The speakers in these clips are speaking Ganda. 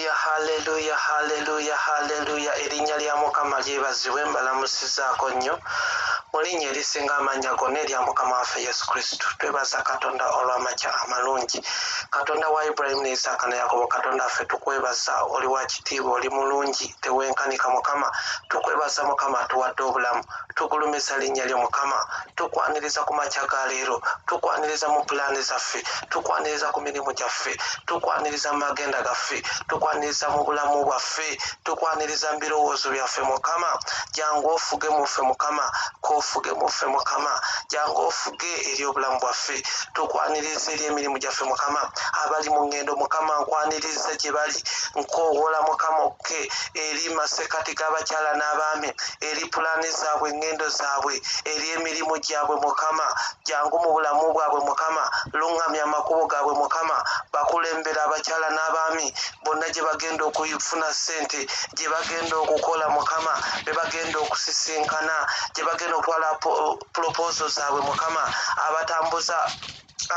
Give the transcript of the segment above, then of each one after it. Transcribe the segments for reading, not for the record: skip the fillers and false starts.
Haleluya, haleluya, haleluya, haleluya! Erinnya lya Mukama lyebazibwe. Mbalamusizaako nnyo mu linnya erisinga amannya gonna, erya Mukama waffe Yesu Kristo. Twebaza Katonda olw'amakya amalungi. Katonda wa Ibulayimu ne Isaaka ne Yakobo, Katonda waffe, tukwebaza. Oli wa kitiibwa, oli mulungi, tewenkanika. Mukama, tukwebaza. Mukama, atuwadde obulamu, tugulumiza linnya lyo. Mukama, tukwaniriza ku makya ga leero, tukwaniriza mu pulaani zaffe, tukwaniriza ku mirimu gyaffe, tukwaniriza mu magenda gaffe, tukwaniriza mu bulamu bwaffe, tukwaniriza mu birowoozo byaffe. Mukama, jangu ofuge muffe. Mukama, koofuge muffe. Mukama, jangu ofuge eri obulamu bwaffe. Tukwaniriza eri emirimu gyaffe. Mukama, abali mu ŋŋendo, Mukama, nkwaniriza gye bali. Nkoowola, Mukama, okke eri masekati g'abakyala n'abaami, eri pulaani zaabwe, eŋŋendo zaabwe, eri emirimu gyabwe. Mukama, jangu mu bulamu bwabwe. Mukama, luŋŋamya amakubo gaabwe. Mukama, bakulembera abakyala n'abaami bonna gye bagenda okufuna ssente, gye bagenda okukola. Mukama, be bagenda okusisinkana, gye bagenda okutwala proposal zaabwe. Mukama, abatambuza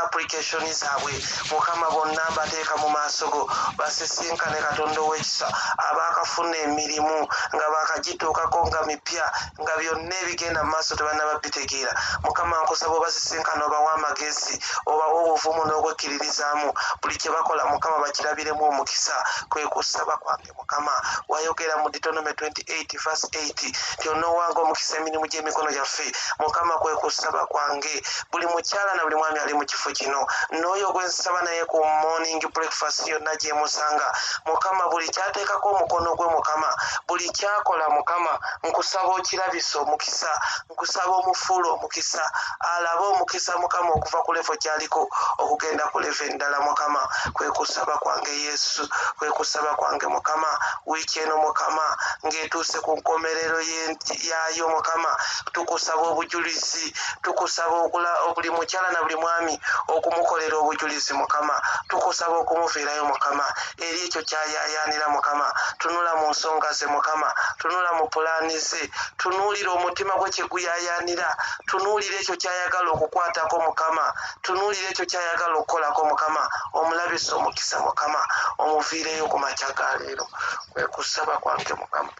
application zaabwe, Mukama, bonna mbateeka mu maaso go, basisinkane Katonda ow'ekisa. Abaakafuna emirimu nga bakagituukako nga mipya, nga byonna ebigenda mu maaso tebannaba bitegeera, Mukama, nkusaba obasisinkana, obawa amagezi, obawa obuvumu n'okwekkiririzaamu. Buli kye bakola, Mukama, bakirabiremu omukisa. Kwe kusaba kwange. Mukama, wayogera mu Deuteronomy 28 verse 8 nti onoowanga omukisa emirimu gy'emikono gyaffe. Mukama, kwe kusaba kwange. Buli mukyala na buli mwami ali mu kifo kino, n'oyo gwe nsaba naye ku morning breakfast yonna gyemusanga, Mukama, buli kyateekako omukono gwe, Mukama, buli kyakola, Mukama, nkusaba okirabisa omukisa. Nkusaba omufuula omukisa, alabe omukisa, Mukama, okuva ku level gyaliko okugenda ku level endala. Mukama, kwe kusaba kwange. Yesu, kwe kusaba kwange. Mukama, wiiki eno, Mukama, ng'etuuse ku nkomerero yaayo, Mukama, tukusaba obujulizi. Tukusaba buli mukyala na buli mwami okumukolera obujulizi. Mukama, tukusaba okumuviirayo, Mukama, eri ekyo kyayayaanira. Mukama, tunula mu nsonga ze. Mukama, tunula mu pulaani ze. Tunuulira omutima gwe kye guyayaanira. Tunuulira ekyo kyayagala okukwatako. Mukama, tunuulira ekyo kyayagala okukolako. Mukama, omulabisa omukisa. Mukama, omuviireyo ku makya ga leero. Kwe kusaba kwange, Mukama,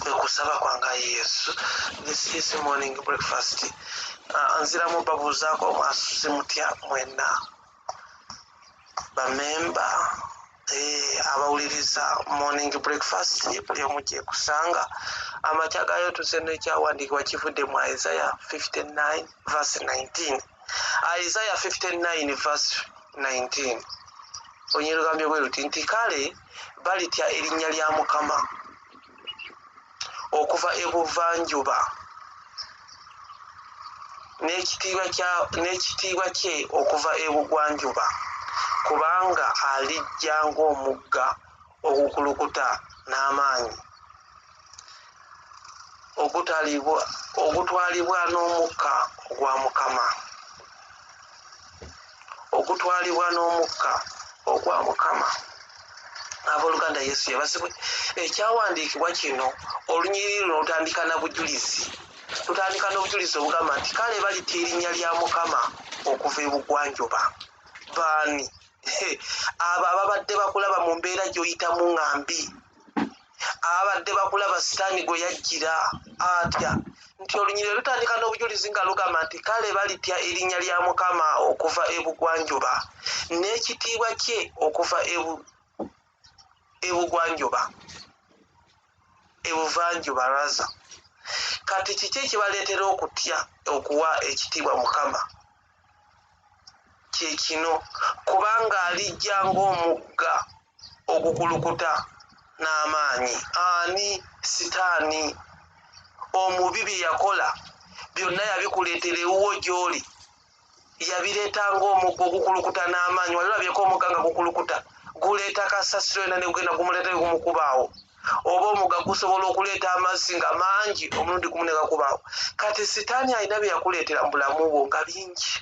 kwe kusaba kwange, ayi Yesu. This is morning breakfast. Nziramu babuuzaako, mwasuze mutya mwenna bamemba abawuliriza morning breakfast buli omu gyekusanga amakya gayo? Tuze n'ekyawandiikibwa kivudde mu Isaiah 59 verse 19. Isaiah 59 verse 19, onyerugambye bwe luti nti, "Kale balitya erinnya lya Mukama okuva ebuvanjuba, n'ekitiibwa kye okuva ebugwanjuba, kubanga alijja ng'omugga ogukulukuta n'amaanyi, ogutwalibwa n'omukka ogwa Mukama, ogutwalibwa n'omukka ogwa Mukama." Abooluganda, Yesu yebazibwe. Ekyawandiikibwa kino, olunyiriri luno lutandika na bujulizi, lutandika n'obujulizi obugamba nti kale balitya erinnya lya Mukama okuva ebugwanjuba. Baani abo ababadde bakulaba mu mbeera gy'oyitamu nga mbi, ababadde bakulaba Sitaani gwe yajjira atya? Nti olunyiriri lutandika n'obujulizi nga lugamba nti kale balitya erinnya lya Mukama okuva ebugwanjuba, n'ekitiibwa kye okuva ebugwanjuba, ebuvanjuba raza. Kati kiki ekibaleetera okutya okuwa ekitiibwa Mukama? Kyekino: kubanga alijja ng'omugga ogukulukuta n'amaanyi. Ani? Sitaani omubi. Bye yakola byonna yabikuleetera ewuwo gy'oli, yabireeta ng'omugga ogukulukuta n'amaanyi. Wali olabyeko omugga nga gukulukuta, guleeta kasasiro yena negugenda gumuleeta negumukubaawo? Oba omugga gusobola okuleeta amazzi nga mangi omulundi gumu negakubaawo. Kati Sitaani alina bye yakuleetera mu bulamu bwo nga bingi,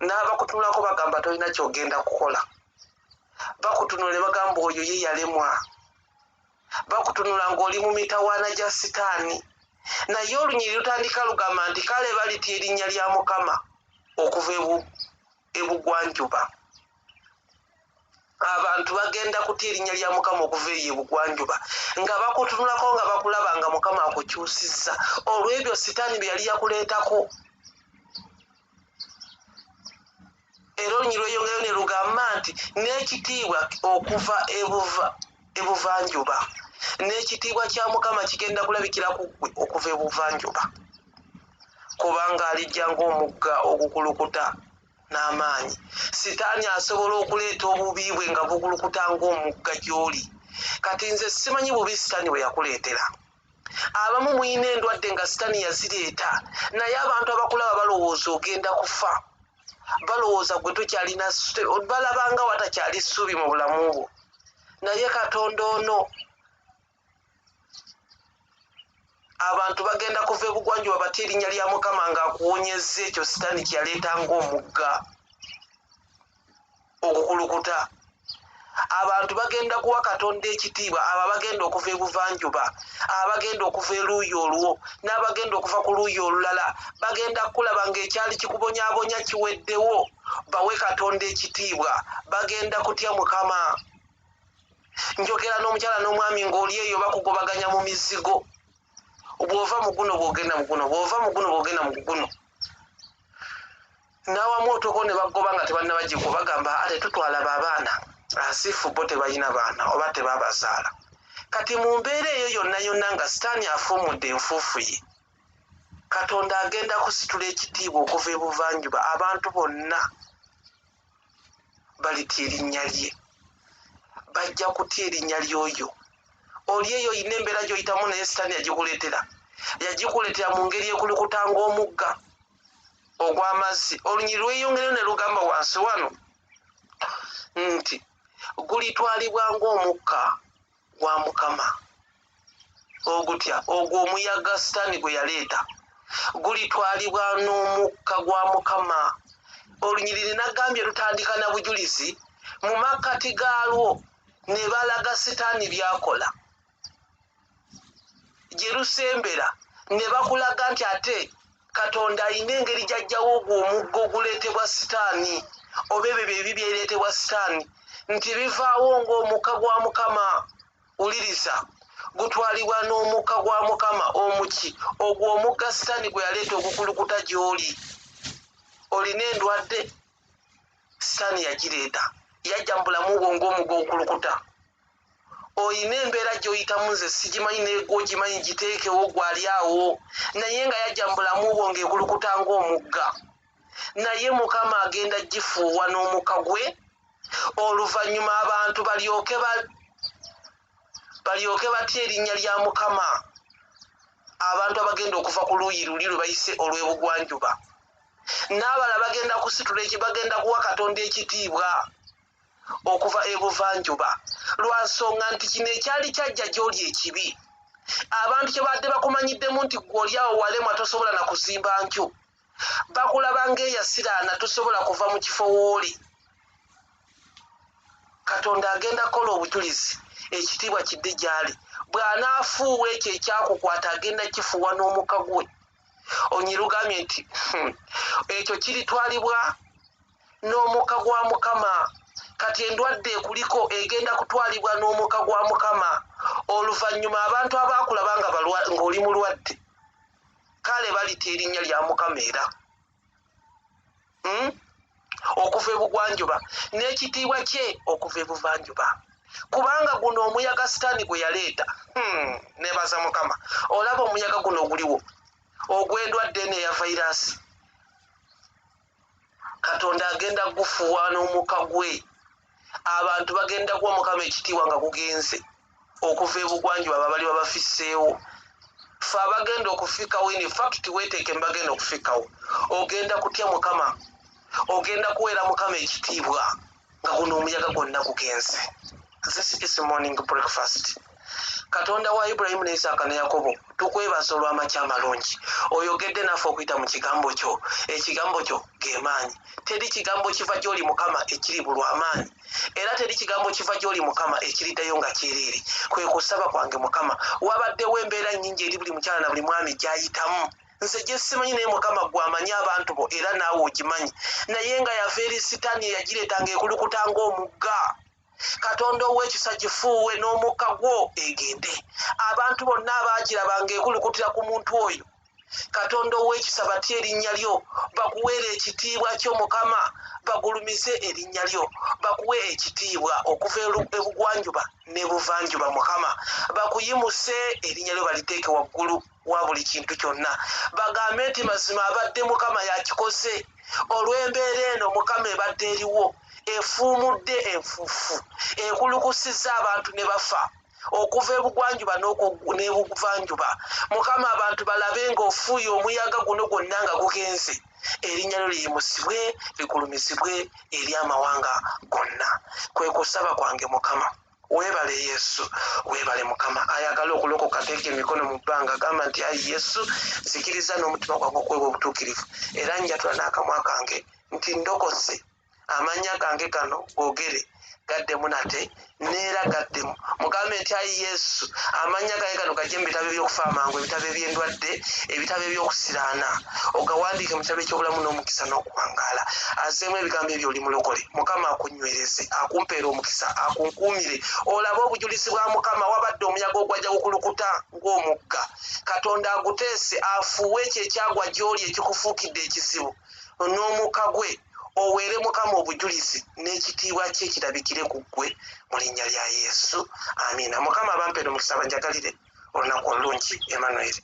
n'abakutunulako bagamba tolina kyogenda kukola. Bakutunula ne bagamba oyo ye yalemwa. Bakutunula ng'oli mu mitawaana gya Sitaani. Naye olunyiri lutandika lugamba nti kale balitya erinnya lya Mukama okuva ebugwanjuba. Abantu bagenda kutya erinnya lya Mukama okuva eyo ebugwanjuba, nga bakutunulako, nga bakulaba nga Mukama akukyusizza olw'ebyo sitaani bye yali yakuleetako. Era olunyi lweyongerayo ne lugamba nti n'ekitiibwa okuva ebuvanjuba, n'ekitiibwa kya Mukama kigenda kulabikira ku ggwe okuva ebuvanjuba, kubanga alijja ng'omugga ogukulukuta n'amaanyi. Sitaani asobola okuleeta obubi bwe nga bukulukuta ng'omugga gy'oli. Kati nze simanyi bubi sitaani bwe yakuleetera. Abamu muyina endwadde nga sitaani yazireeta, naye abantu abakulaba balowooza ogenda kufa, balowooza gwe tokyalina, balabanga watakyali ssuubi mu bulamu bwo. Naye Katonda ono, abantu bagenda kuva ebugwanjuba batya erinnya lya Mukama ng'akuwonyezza ekyo sitaani kye yaleeta ng'omugga okukulukuta. Abantu bagenda kuwa Katonda ekitiibwa, abo abagenda okuva ebuvanjuba, abagenda okuva eruuyi olwo n'abagenda okuva ku luuyi olulala, bagenda kukulaba ng'ekyali kikubonyaabonya kiweddewo, bawe Katonda ekitiibwa, bagenda kutya Mukama. Njogera n'omukyala n'omwami ng'oli eyo bakugobaganya mu mizigo, bw'ova mu guno bw'ogenda mu guno, bw'ova mu guno bw'ogenda mu guno, n'awamu otuuko ne bagoba nga tebannabagikuwa, bagamba ate tutwala abaana asiifu bo tebalina baana oba tebabazaala. Kati mu mbeera eyo yonna yonna nga sitaani afuumudde enfuufu ye, Katonda agenda kusitula ekitiibwa okuva ebuvanjuba, abantu bonna balitya erinnya lye, bajja kutya erinnya ly'oyo. Oli eyo olina embeera gy'oyitamu naye sitaani yagikuleetera, yagikuleetera mu ngeri ekulukuta ng'omugga ogw'amazzi. Olunyiriri lweyongereyo ne lugamba wansi wano nti gulitwalibwa ng'omukka gwa Mukama. Ogutya ogwo omuyaga sitaani gwe yaleeta gulitwalibwa n'omukka gwa Mukama. Olunyiriri nagambye lutandika na bujulizi, mu makkati gaalwo ne balaga sitaani by'akola, gye lusembera ne bakulaga nti ate Katonda alina engeri gy'aggyawo ogwo omugga oguleetebwa sitaani, oba ebyo bye byereetebwa sitaani, nti bivaawo ng'omukka gwa Mukama. Wuliriza, gutwalibwa n'omukka gwa Mukama. Omuki ogwo omugga sitaani gwe yaleeta ogukulukuta gy'oli. Olina endwadde, sitaani yagireeta, yajja mu bulamu bwo ng'omugga ogukulukuta. Olina embeera gy'oyitamu, nze sigimanyi naye gwe ogimanyi, giteekewo gwali awo, naye nga yajja mu bulamu bwo ng'ekulukuta ng'omugga, naye Mukama agenda gifuuwa n'omukka gwe, oluvannyuma abantu balyoke batye erinnya lya Mukama. Abantu abagenda okuva ku luuyi luli lwe bayise olw'ebugwanjuba n'abalala bagenda kusitula eki, bagenda kuwa Katonda ekitiibwa okuva ebuvanjuba, lwa nsonga nti kino ekyali kyajja gy'oli ekibi, abantu kye baadde bakumanyiddemu nti ggwe oli awo walemwa, tosobola na kuzimba nkyu, bakulaba ng'eyasiraana, tosobola kuva mu kifo w'oli. Katonda agenda kukola obujulizi, ekitiibwa kidde gy'ali. Bw'anaafuuwa ekyo ekyakukwata, agenda kifuuwa n'omukka gwe. Onyirugambye nti ekyo kiritwalibwa n'omukka gwa Mukama. Kati endwadde ekuliko egenda kutwalibwa n'omukka gwa Mukama. Oluvannyuma abantu abaakulaba ng'oli mulwadde, kale balitya erinnya lya Mukama era okuva ebugwanjuba, n'ekitiibwa kye okuva ebuvanjuba, kubanga guno omuyaga sitaani gwe yaleeta. Nebaza Mukama. Olaba omuyaga guno oguliwo ogw'endwadde eno eya vayirasi, Katonda agenda gufuuwa n'omukka gwe. Abantu bagenda kuwa Mukama ekitiibwa nga gugenze okuva ebugwanjuba, ababali babafisseewo. Ffe abagenda okufikawo, in fact weeteeke mbagenda okufikawo, ogenda kutya Mukama, ogenda kuweera Mukama ekitiibwa nga guno omuyaga gwonna gugenze. This is morning breakfast. Katonda wa Ibulayimu ne Isaaka ne Yakobo, tukwebaza olw'amakya amalungi. Oyogedde naffe okuyita mu kigambo kyo. Ekigambo kyo ge maanyi. Teri kigambo kiva gy'oli Mukama ekiribulwa amaanyi, era teri kigambo kiva gy'oli Mukama ekiriddayo nga kyereere. Kwe kusaba kwange Mukama. Wabaddewo embeera nnyingi eri buli mukyala na buli mwami gy'ayitamu, nze gye simanyi, naye Mukama gwe amanyi abantu bo era naawe ogimanyi, naye nga yava eri sitaani eyagireeta ng'ekulukuta ng'omugga. Katonda ow'ekisa, gifuuwe n'omukka gwo egende. Abantu bonna abaagiraba ng'ekulukutira ku muntu oyo, Katonda ow'ekisa, batye erinnya lyo, bakuweere ekitiibwa kyo. Mukama, bagulumize erinnya lyo, bakuwe ekitiibwa okuva ebugwanjuba n'ebuvanjuba. Mukama, bakuyimuse, erinnya lyo baliteeke waggulu wa buli kintu kyonna, bagambe nti mazima abadde Mukama yakikoze. Olw'embeera eno Mukama ebadde eriwo, efuumudde enfuufu, ekulukusizza abantu ne bafa okuva ebugwanjuba n'ebuvanjuba. Mukama, abantu balabe ng'ofuuye omuyaga guno gwonna nga gugenze. Erinnya lyo liyimusibwe, ligulumizibwe eri amawanga gonna, kwe kusaba kwange. Mukama weebale, Yesu weebale. Mukama, ayagala okulokoka teeka emikono mu bbanga, gamba nti, "Ayi Yesu, nzikiriza n'omutima gwange okuweebwa obutuukirivu, era njatula n'akamwa kange nti ndokose. Amannya gange gano googere, gaddemu nate neera gaddemu." Mugambe nti, "Ayi Yesu, amannya gange gano gajje mu bitabo ebyokufa amangu, ebitabo eby'endwadde, ebitabo ebyokusiraana, ogawandiike mu kitabo ekyobulamu n'omukisa n'okuwangaala." Azeemu ebigambo ebyo, oli mulokole. Mukama akunywereze, akumpeera omukisa, akunkuumire, olabe obujulizi bwa Mukama. Wabadde omuyaga ogwajja gukulukuta ng'omugga, Katonda aguteese, afuuwe ekyo ekyagwa gy'oli ekikufuukidde ekizibu n'omukka gwe, oweere Mukama obujulizi n'ekitiibwa kye kirabikire ku ggwe, mu linnya lya Yesu, amiina. Mukama abampeera omukisa, banjagalire olunaku olulungi. Emmanuel.